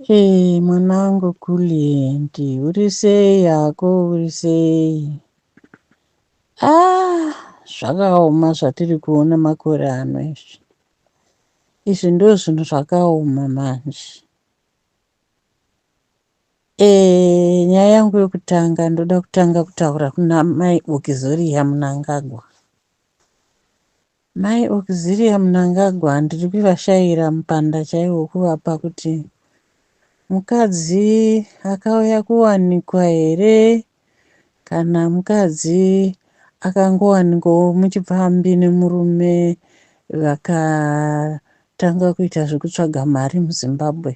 Ee mwanangu Kulliant, uri sei hako, uri sei? Ah, zvakaoma zvatiri kuona makore ano izvi. Izvi ndo zvinhu zvakaoma manje. E, nyaya yangu yokutanga ndoda kutanga kutaura kuna mai Auxillia Mnangagwa. Mai Auxillia Mnangagwa ndiri kuvashaira mupanda chaiwo wekuvapa kuti mukadzi akauya kuwanikwa here kana mukadzi akangowanikwawo muchipfambi nemurume vakatanga kuita zvekutsvaga mari muZimbabwe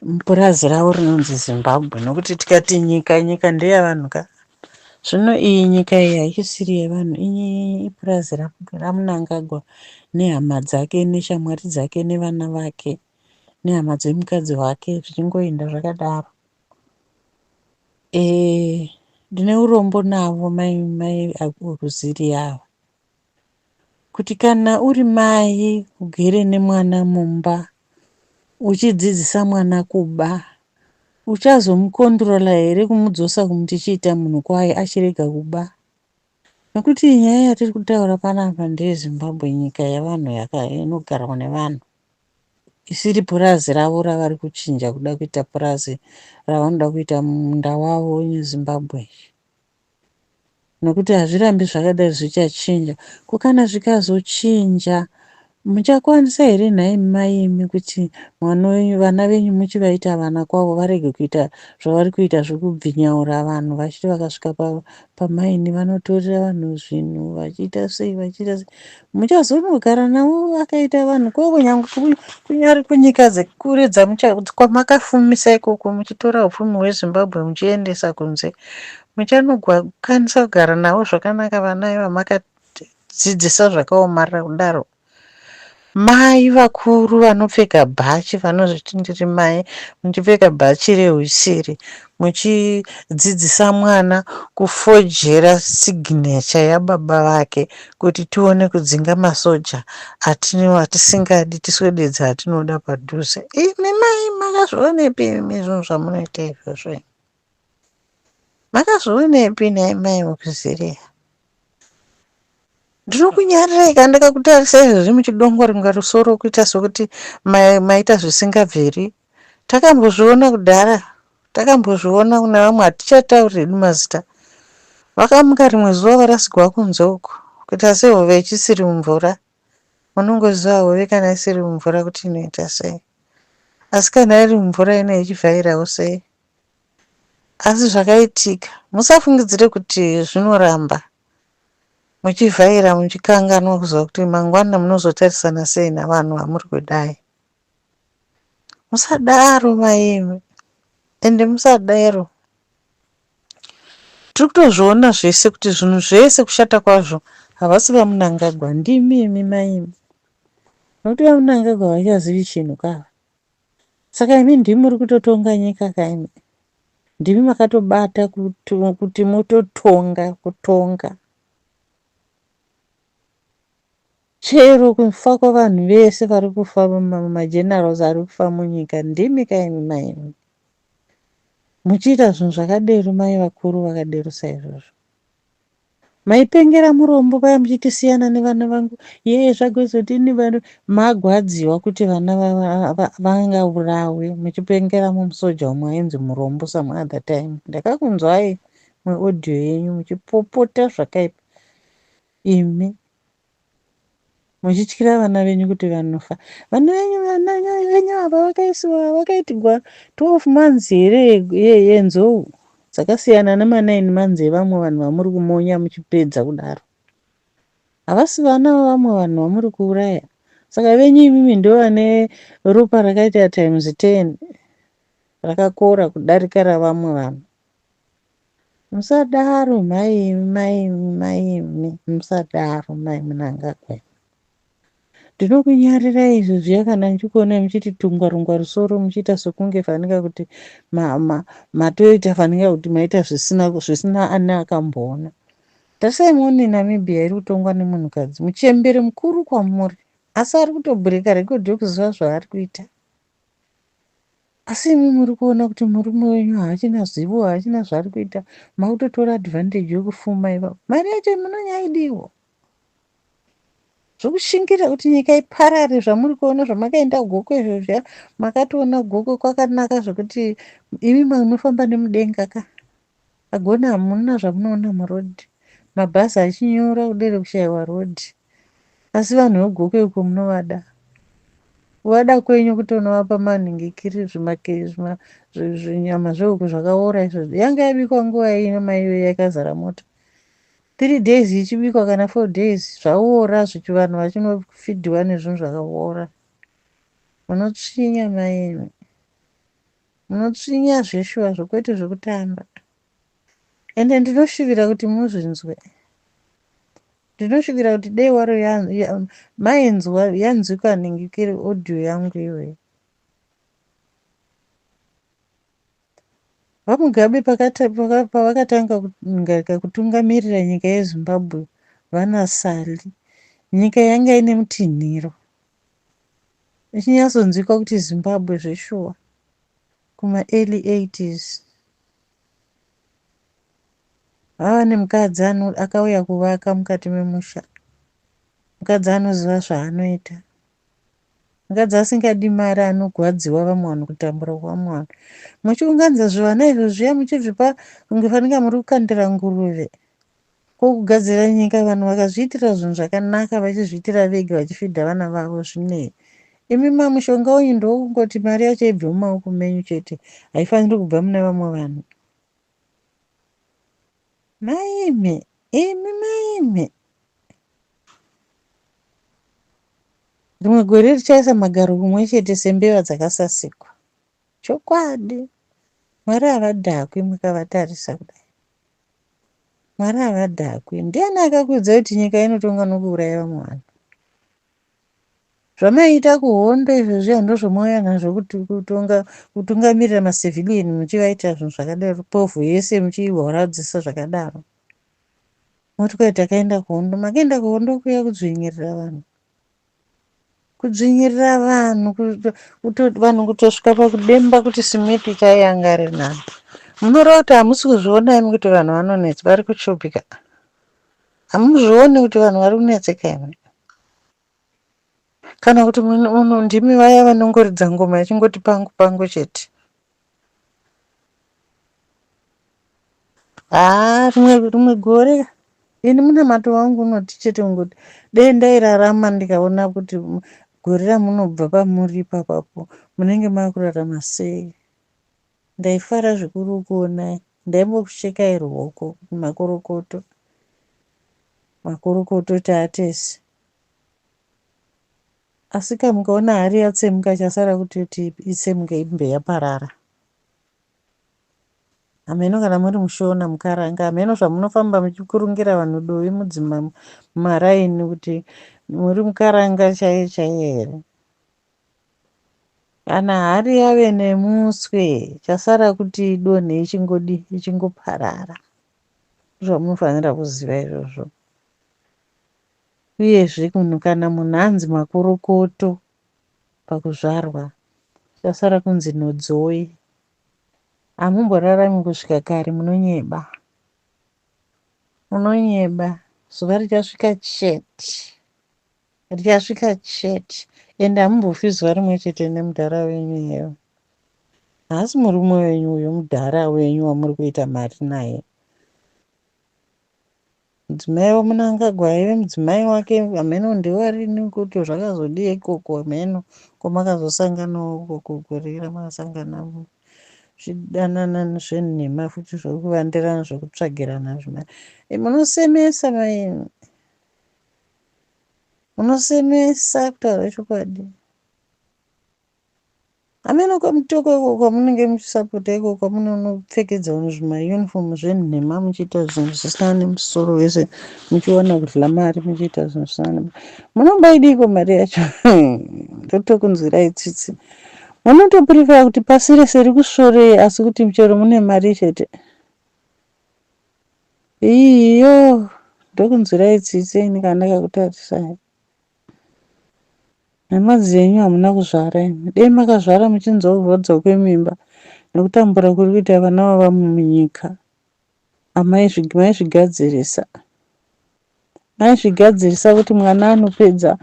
mupurazi ravo rinonzi Zimbabwe nokuti tikati nyika nyika ndeyavanhu ka zvino iyi nyika iyi haichisiri yevanhu iyi ipurazi raMnangagwa nehama dzake neshamwari dzake nevana vake nehama dzemukadzi wake zvichingoenda zvakadaro. E, ndine urombo navo mai mai Auxillia ava kuti kana uri mai ugere nemwana mumba uchidzidzisa mwana kuba uchazomukondirola here kumudzosa kumuti chiita munhu kwaye achirega kuba nekuti nyaya yatiri kutaura panapa ndeyeZimbabwe nyika yevanhu inogarwa nevanhu isiri purazi ravo ravari kuchinja kuda kuita purazi ravanoda kuita munda wavo neZimbabwe nokuti hazvirambi zvakadai zvichachinja ko kana zvikazochinja muchakwanisa here nhai mai imi kuti mwana wenyu vana venyu muchivaita vana kwavo varege kuita zvavari kuita zvekubvinyaura vanhu vachiti vakasvika pamaini vanotorera vanhu zvinhu vachiita sei vachiita sei muchazonogara navo vakaita vanhu kwavo nyange kunyari kunyika dzekure kwamakafumisa ikoko muchitora upfumi hweZimbabwe muchiendesa kunze muchanokwanisa kugara navo zvakanaka vana vamakadzidzisa zvakaomarara kudaro mai vakuru vanopfeka bhachi vanozviti ndiri mai muchipfeka bhachi rehwisiri muchidzidzisa mwana kufojera signature yababa vake kuti tione kudzinga masoja atisingadi tiswededza atinoda padhuze imi mai makazvionepi imi zvinhu zvamunoita izvozvo makazvionepi nhai mai Auxillia ndinokunyarirai kana ndakakutarisa izvozvi muchidongoringa rusoro kuita sokuti maita zvisingabviri takambozviona kudhara takambozviona kuna vamwe hatichatauri hedu mazita vakamuka rimwe zuva varasigwa kunze uko kuita sehove ichisiri mumvura unongoziva hove kana isiri mumvura kuti inoita sei asi kana iri mumvura ine ichivhairawo sei asi zvakaitika musafungidzire kuti zvinoramba muchivhaira muchikanganwa kuziva kuti mangwana munozotarisana sei navanhu vamuri kudai musadaro maimi ende musadaro tiri kutozviona zvese kuti zvinhu zvese kushata kwazvo havasi vaMnangagwa ndimi imi maimi nokuti vaMnangagwa vachazivi chinhu kava saka imi ndimi muri kutotonga nyika kaimi ndimi makatobata kuti mutotonga kutonga chero kufa kwavanhu vese vari kufa magenerals ari kufa munyika ndimi kaimi maimi muchiita zvinhu zvakadero mai vakuru vakadero saizvozvo maipengera murombo paya muchiti siyana nevana vangu yee zvagozodini vanhu magwadziwa kuti vana vangaurawe muchipengera mumusoja umwe ainzi murombo some other time ndakakunzwai muaudio yenyu muchipopota zvakaipa imi muchityira vana venyu kuti vanofa vana venyu vana venyu ava vakaisiwa vakaitigwa 12 months here yenzou dzakasiyana nema9 months evamwe vanhu vamuri kumonya muchipedza kudaro havasi vana vavamwe vanhu vamuri kuuraya saka venyu imimi ndo vane ropa rakaita times 10 rakakora kudarika ravamwe vanhu musadaro mai mai maimi musadaro mai Mnangagwa ndinokunyarirai izvo zviya kana ndichikuonai muchiti tungwarungwa rusoro muchiita sokunge fanika kuti matoita fanika kuti maita zvisina zvisina ani akamboona tarisai muone Namibia iri kutongwa nemunhukadzi muchembere mukuru kwamuri asi ari kutobhureka rekodhi yokuziva zvaari kuita. Asi imi muri kuona kuti murume wenyu haachina zivo, haachina zvaari kuita, makutotora advantage yokufuma ipapo. Mari yacho munonyaidiwo. Zvokushingirira kuti nyika iparare zvamuri kuona zvamakaenda Gokwe izvo zviya, makatoona Gokwe kwakanaka zvekuti imi munofamba nemudenga ka. Agona hamuna zvamunoona muroad. Mabhazi achinyura kudere kushaiwa road. Asi vanhu veGokwe uko munovada. Kuvada kwenyu kutonovapa manhingikiri zvinyama zvehuku zvakaora izvo. Yanga yabikwa nguva ino mai iyoyo yakazara mota. 3 days ichibikwa kana 4 days zvaora zvichi vanhu vachinofidhiwa nezvinhu zvakaora. Munotsvinya mai imi. Munotsvinya zveshuwa zvokwete zvekutamba. Ende ndinoshuvira kuti muzvinzwe. Ndinoshuvira kuti dei waro mainzwa yanzwikwa ningikiri audio yangu iyoyo. VaMugabe pavakatanga kutungamirira nyika yeZimbabwe vana Sally, nyika yanga ine mutinhiro. Ichinyatsonzwikwa kuti Zimbabwe zveshuwa kuma early 80s. Vava nemukadzi akauya kuvaka mukati memusha. Mukadzi anoziva zvaanoita. Mukadzi asingadi mari anogwadziwa vamwe vanhu kutambura kwevamwe vanhu. Muchiunganidza zvivana izvo zviya muchizvipa kunge fanika muri kukandira nguruve. Ko kugadzira nyika vanhu vakazviitira zvinhu zvakanaka vachizviitira vega vachifidha vana vavo zvinei? Imi mamushonga wenyu ndowokungoti mari yacho ibve mumaoko menyu chete haifaniri kubva mune vamwe vanhu. Maimi, imi maimi. Rimwe gore richaisa magaro kumwe chete sembeva dzakasasikwa. Chokwadi. Mwari havadhakwi mukavatarisa kudai. Mwari havadhakwi. Ndiani akakuudza kuti nyika inotonga nokuuraya vamwe vanhu? Zvamaiita kuhondo izvo zviya ndozvomauya nazvo kuti kutonga kutungamirira macivilian muchivaita zvinhu zvakadaro povho yese muchiihwaradzisa zvakadaro. Moti kwai takaenda kuhondo, makaenda kuhondo kuya kudzvinyirira vanhu. Kudzvinyirira vanhu vanhu kutosvika pakudemba kuti Smith chaiye anga ari nani. Munoreva kuti hamusi kuzviona imi kuti vanhu vanonetsa vari kuchupika. Hamuzvioni kuti vanhu vari kunetseka imi. Kana kuti ndimi vaya vanongoridza ngoma ichingoti pangu pangu chete. Haa rimwe rimwe gore ini munamato wangu unoti chete ungoti dei ndairarama ndikaona kuti gore ramunobva pamuri ipapapo munenge makurarama sei. Ndaifara zvikuru kukuonai ndaimbokushekai ruoko kuti makorokoto makorokoto taatese. Asi ka mukaona hari yatsemuka chasara kutoti itsemuke ibve yaparara. Hameno kana muri mushona mukaranga hameno zvamunofamba muchikurungira vanhu dovi mudzima mumaraini kuti muri mukaranga chaiye chaiye here. Kana hari yave nemuswe chasara kuti idonhe ichingodi ichingoparara. Zvamunofanira kuziva izvozvo. Uyezve kana munhu anzi makorokoto pakuzvarwa chasara kunzi nodzoi. Hamumborarami kusvika kare munonyeba. Munonyeba zuva richasvika chete. Richasvika chete. Ende hamumbofi zuva rimwe chete nemudhara wenyu iyeyo. Haasi murume wenyu uyo mudhara wenyu wamuri kuita mari naye. Mudzimai waMunangagwa aive mudzimai wake hameno ndewarini kuti zvakazodii ikoko hameno kwamakazosanganawo ikoko gore ramakasangana zvidanana zvenhema futi zvekuvandirana zvekutsvagirana zvima eh, munosemesa mai munosemesa kutaura chokwadi. Hameno kwamutoko iko kwamunenge muchisapota iko kwamunonopfekedza vanhu zvimauniform zvenhema muchiita zvinhu zvisina nemusoro wese muchiwana kudla mari muchiita zvinhu zvisina munomboidiiko mari yacho ndotokunzwirai tsitsi munotoprefer kuti pasi rese rikusvorei asi kuti chero mune mari chete iyo ndokunzwirai tsitsi ini kana ndakakutarisai. Nhema dzenyu hamuna kuzvara imi. Dei makazvara muchinzwa kurwadza kwemimba nekutambura kuri kuita vana vavamwe munyika. Maizvigadzirisa. Maizvigadzirisa kuti mwana anopedza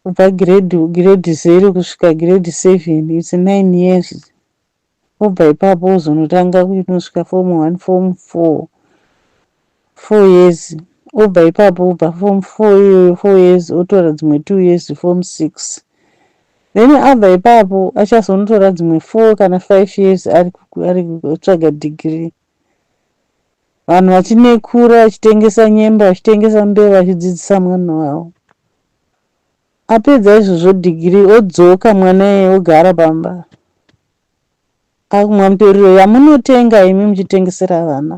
kubva grade grade zero kusvika grade seven it's nine years. Obva ipapo ozonotanga kunosvika form one form four four years obva ipapo obva form four iyoyo four years otora dzimwe two years form six then abva ipapo achazonotora dzimwe four kana five years ari kutsvaga degree vanhu vachinekura vachitengesa nyemba vachitengesa mbeu vachidzidzisa mwana wavo apedza izvozvo degree odzoka mwana iyeye ogara pamba akumwa mutoriro yamunotenga imi muchitengesera vana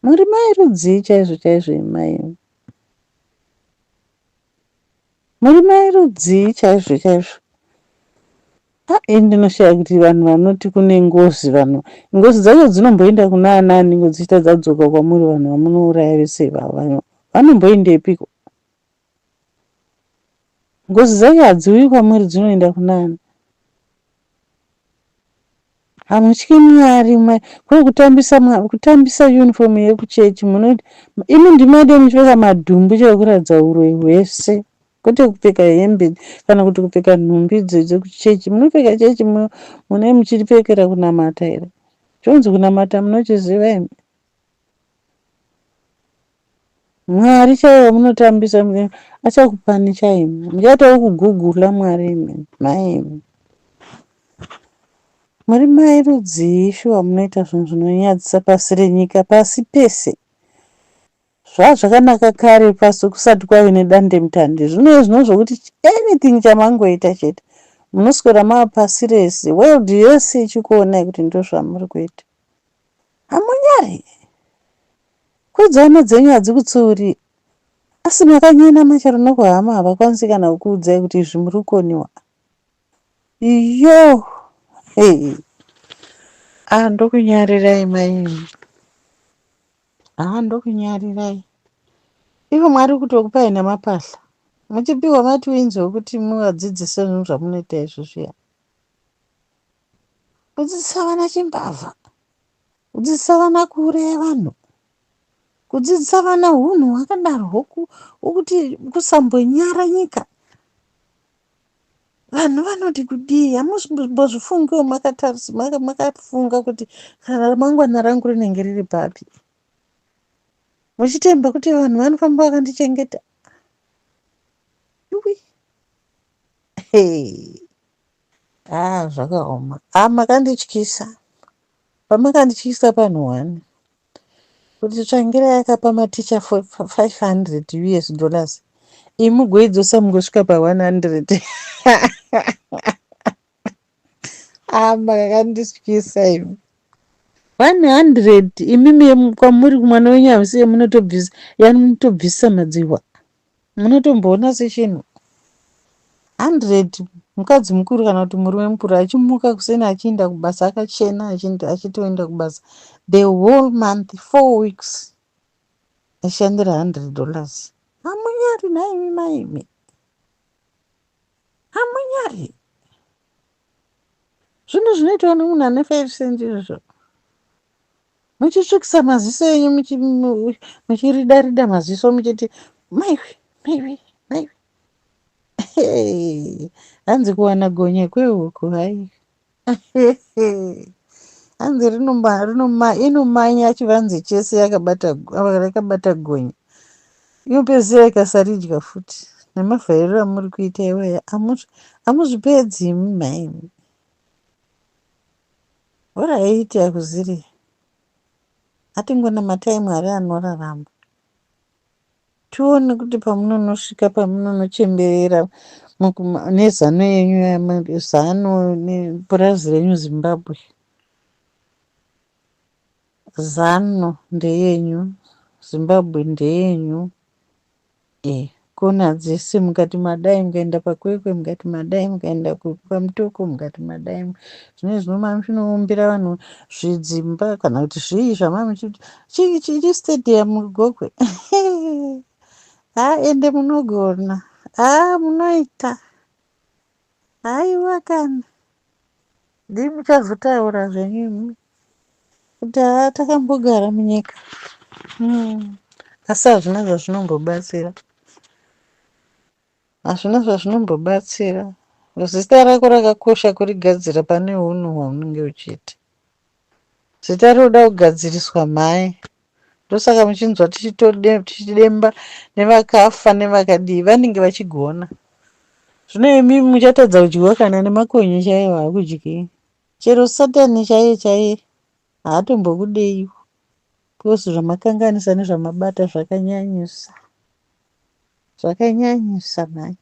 muri mai rudzii chaizvo chaizvo imai imi muri mai rudzii chaizvo chaizvo Ah, ini ndinoshaya kuti vanhu vanoti kune ngozi vanhu ngozi dzacho dzinomboenda kuna anani ngodziita dzadzoka kwamuri vanhu vamunouraya vese ivava vanomboendepiko Ngozi dzacho hadziuyi kwamuri dzinoenda kunani? Hamutyi Mwari ko kutambisa kutambisa uniform yekuchechi munoita imi ndimade muchipfeka madhumbu chaiwo kuratidza uroyi hwese kwete kupfeka hembe kana kuti kupfeka nhumbi dzekuchechi munopfeka chechi mune muchipfekera kunamata here chonzi kunamata munochiziva imi Mwari chaivo munotambisa achakupanichai imi. Muchaitawo kugugula Mwari imi mhai imi. Muri mai rudzii shuwa munoita zvinhu zvinonyadzisa pasi renyika pasi pese. Zvazvakanaka kare pasi kusati kwave nedandemutande. Zvino zvino zvokuti anything chamangoita chete munoswera mava pasi rese world yese ichikuonai kuti ndozvamuri kuita. Hamunyari? Kudza hama dzenyu hadzikutsiuri asi makanyenama chero nokuhama havakwanisi kana kukuudzai kuti izvi muri kukoniwa. Yoo hey. Ah ndokunyarirai mai imi. Ah ndokunyarirai. Ivo Mwari kutokupai namapahla. Muchipiwa matwins okuti muvadzidzise zvinhu zvamunoita izvo zviya. Kudzidzisa vana chimbavha. Kudzidzisa vana kuuraya vanhu. Kudzidzisa vana hunhu hwakadaro hwokuti kusambonyara nyika. Vanhu vanoti kudii? Hamumbozvifungiwo makatarisa makafunga kuti kana ramangwana rangu rinenge riri papi? Muchitemba kuti vanhu vanofamba vakandichengeta. Yuwi. Hey. Ah, zvakaoma. Ah, makandityisa. Pamakandityisa panhu one. Kuti Tsvangirai akapa maticha 500 US dollars. Imi mugoidzosa mugosvika pa 100. Ah, makandityisa imi. 100 imimi kwamuri kumwana wenyu hamusiye munotobvisa yamunotobvisa madzihwa. Munotomboona sechinhu 100 mukadzi mukuru kana kuti murume mukuru achimuka kuseni achienda kubasa akachena achitoenda kubasa the whole month four weeks achishandira 100 dollars hamunyari nhaimi maimi hamunyari zvinhu zvinoitwa nemunhu ane five cent izvozvo muchitsvukisa maziso enyu muchirida rida maziso muchiti maiwe maiwe maiwe hanzi kuwana gonye kwehuku hai hanzi inomanya chivanze chese yakabata gonye inopedzisira ikasaridya futi nemavhairiro amuri kuita iwaya amuzvipedzi imi mhaimi Horaiti hakuziri atingonamatai Mwari anorarama tione kuti pamunonosvika pamunonochemberera nezano yenyu zano nepurazi renyu Zimbabwe zano ndeyenyu Zimbabwe ndeyenyu Eh kona dzese mukati madai mukaenda pakwekwe mukati madai mukaenda pamutoko mukati madai zvine zvinomumbira vanhu zvidzimba kana kuti zvii zvamamuchiti chistadium gokwe ha ende munogona ha munoita. Haiwa kana ndimi muchazotaura zvenyu imi kuti haa takambogara munyika. Asi hazvina zvazvinombobatsira. Hazvina zvazvinombobatsira. Zita rako rakakosha kurigadzira pane hunhu hwaunenge uchiita. Zita rinoda kugadziriswa mhai. Ndosaka muchinzwa tichidemba nevakafa nevakadii vanenge vachigona. Zvino imi muchatadza kudyiwa kana nemakonye chaiwo hakudyii. Chero satani chaiye chaiye haatombokudeiwo because zvamakanganisa nezvamabata zvakanyanyisa. Zvakanyanyisa mhai.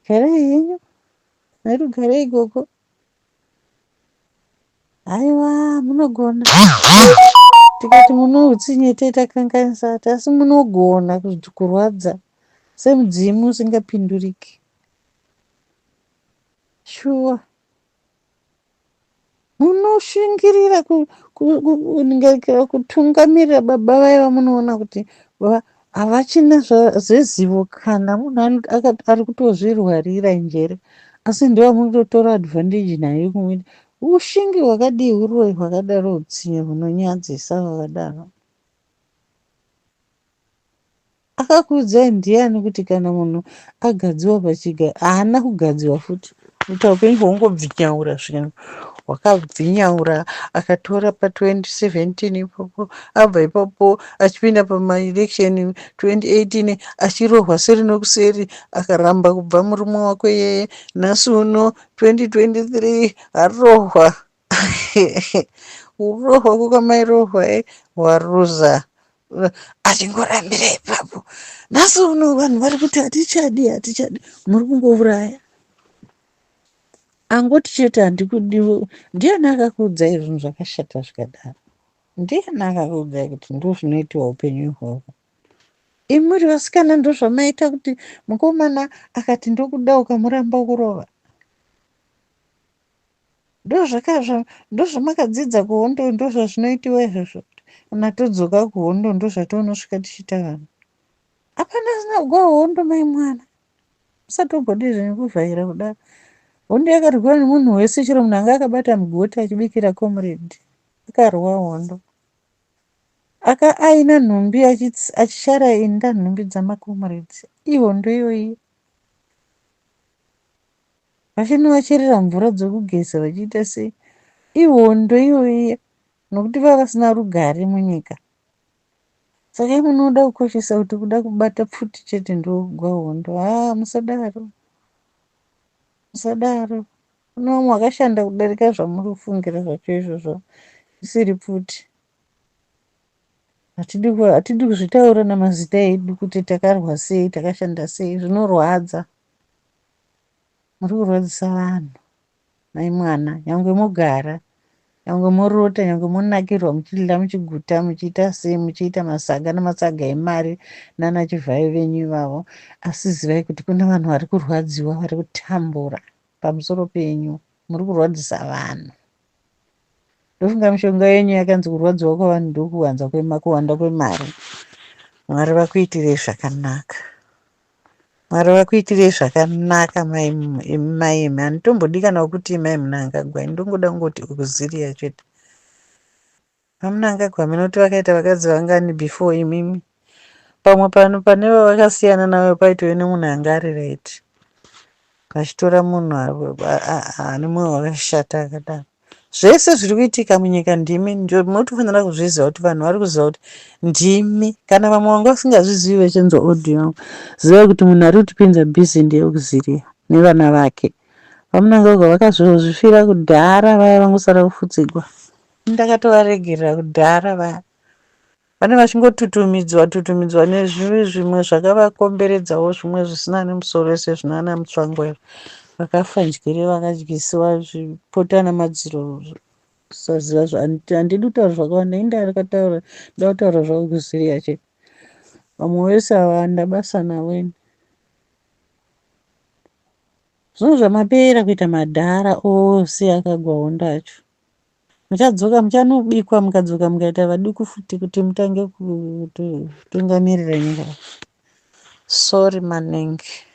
Garai henyu nerugare ikoko. Haiwa munogona. Tikati muno utsinye takanganisa asi munogona kurwadza semudzimu usingapinduriki. Shuwa. Munoshingirira kutungamirira baba vaya vamunoona kuti havachina zvezivo kana munhu ari kutozvirwarira njere asi ndovamunototora advantage nayo kumuita ushingi hwakadii huroyi hwakadaro utsinye hunonyadzisa hwakadaro. Akakuudzai ndiani kuti kana munhu agadziwa pachiga haana kugadziwa futi kuita upenyu hwongobvinyaura zvinhu hwakabvinyaura akatora pa 2017 ipopo abva ipapo achipinda pamaelection 2018 achirohwa seri nokuseri akaramba kubva murume wako iyeye nhasi uno 2023 arohwa Kurohwa kukamairohwa eh, waruza achingorambira ipapo. Nhasi uno vanhu vari kuti hatichadi, hatichadi, muri kungouraya. Angoti chete handikudiwo. Ndiani akakuudzai zvinhu zvakashata zvikadaro? Ndiani akakuudzai kuti ndozvinoitiwa upenyu ihwohwo? Imi muri vasikana ndozvamaita kuti mukomana akati ndokuda ukamuramba kurova. Ndozvamakadzidza kuhondo ndozvazvinoitiwa izvozvo kana todzoka kuhondo ndozvatonosvika tichiita vanhu hapana asina kugwa hondo mai mwana musatombodi zvenyu kuvhaira kudaro hondo yakarwiwa nemunhu wese chero munhu anga akabata mugoti achibikira comrade akarwa hondo aka aina nhumbi achishara inda nhumbi dzamacomrades ihondo iyoyi Vachinovacherera mvura dzokugeza vachiita sei? Ihondo iyoyi nokuti vava vasina rugare munyika. Saka imi munoda kukoshesa kuti kuda kubata pfuti chete ndokugwa hondo. Haa musadaro. Musadaro. Kune vamwe vakashanda kudarika zvamuri kufungira zvacho izvozvo isiri pfuti. Hatidi hatidi kuzvitaura namazita edu kuti takarwa sei, takashanda sei. Zvinorwadza. Muri kurwadzisa vanhu mai mwana nyangwe mogara nyangwe morota nyangwe monakirwa muchidla muchiguta muchiita sei muchiita masaga nemasaga emari nana chivhayo venyu ivavo asi zivai kuti kune vanhu vari kurwadziwa vari kutambura pamusoro penyu muri kurwadzisa vanhu ndofunga mishonga yenyu yakanzi kurwadziwa kwavanhu ndokuwanza kwemakuwanda kwemari mwari vakuitirei zvakanaka Mwari vakuitirei zvakanaka mai mai imi handitombodi kana kuti mai Mnangagwa ini ndongoda kungoti Auxilia chete. VaMnangagwa munoti vakaita vakadzi vangani before imimi? Pamwe pano pane vavakasiyana navo paitove nemunhu anga ari right. Vachitora munhu ane mwoyo wakashata akadaro. Zvese zviri kuitika munyika ndimi munotofanira kuzviziva kuti vanhu vari kuziva kuti ndimi. Kana vamwe vanga vasingazvizivi vachinzwa audio yangu, zivai kuti munhu ari kutipinza busy ndiye Auxilia nevana vake. VaMnangagwa vakazozvifira kudhara vaya vangosara kufutsigwa. Ndakatovaregerera kudhara vaya. Vane vachingotutumidzwa tutumidzwa nezvimwe zvimwe zvakavakomberedzawo zvimwe zvisina nemusoro wese zvinana mutsvangwa izvi. Vakafa ndyire vakadyisiwa zvipota namadziro kusaziva handidi kutaura zvakawanda ini ndakataura ndoda kutaura zvangu kuziria chete. Vamwe vese ava handina basa navo ini. Zvino zvamapera kuita madhara ose akagwa hondo acho. Muchadzoka muchanobikwa mukadzoka mukaita vaduku futi kuti mutange kutungamirira nyika. Sorry maningi.